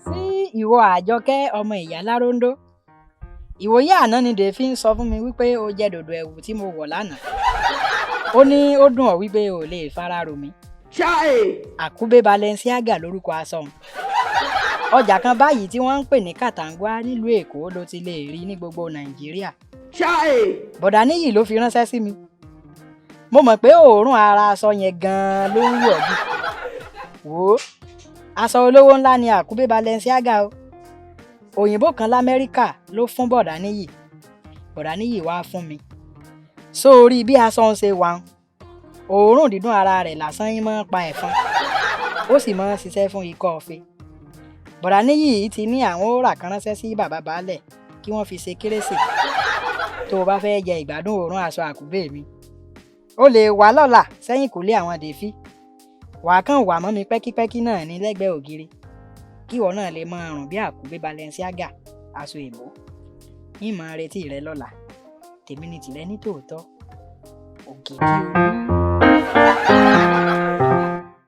Sí ìwọ Àjọkẹ́ ọmọ ìyá Láróńdó. Ìwòyí àná ni Dèéfín ń sọ fún mi wípé o jẹ dòdò ẹ̀wù tí mo wọ̀ lánàá. Ó ní ó dùn ọ́ wípé o ò lè fara rò mí. Chai! Àkúbé Balenciaga lórúkọ aṣọ òun. Ọjà kan báyìí tí wọ́n ń pè ní Kàtàǹgwá nílùú Èkó ló ti lè rí ní gbogbo Nàìjíríà. Chai! Bọ̀dá Níyì ló fi ránṣẹ́ sí mi. Mo mọ̀ pé òórùn ara aṣọ yẹn gan-an ló ń wù ọ́ jù. Wò ó, aṣọ olówó ńlá ni Àkúbé Balenciaga o. Òyìnbó kan l'Amẹ́ríkà ló fún Bọ̀dá Níyì. Bọ̀dá Níyì wá fún mi. Sórí bí aṣọ ń ṣe wà ń, òórùn dídùn ara rẹ̀ lásán yín máa ń pa ẹ̀fọn. Ó sì máa ń ṣiṣẹ́ fún ikọ́ ọ̀fẹ́. Bọ̀dá Níyì ti ní àwọn ó rà kan ránṣẹ́ sí bàbá baálẹ̀ kí wọ́n fi ṣe kérésì. Tó o bá fẹ́ jẹ ìgbádùn òórùn aṣọ àkúbé mi, o lè wá lọ́la sẹ́yìnkùlé àwọn Dèéfí. Wàá kàn wà mọ́ mi pẹ́kípẹ́kí náà ní lẹ́gbẹ̀ẹ́ ògiri kí ìwọ náà lè máa rùn bí Àkúbé Balenciaga aṣọ èbó. Ń máa retí rẹ lọ́la. Tèmi ni tìrẹ ní tòótọ́. Ògìdì Olú.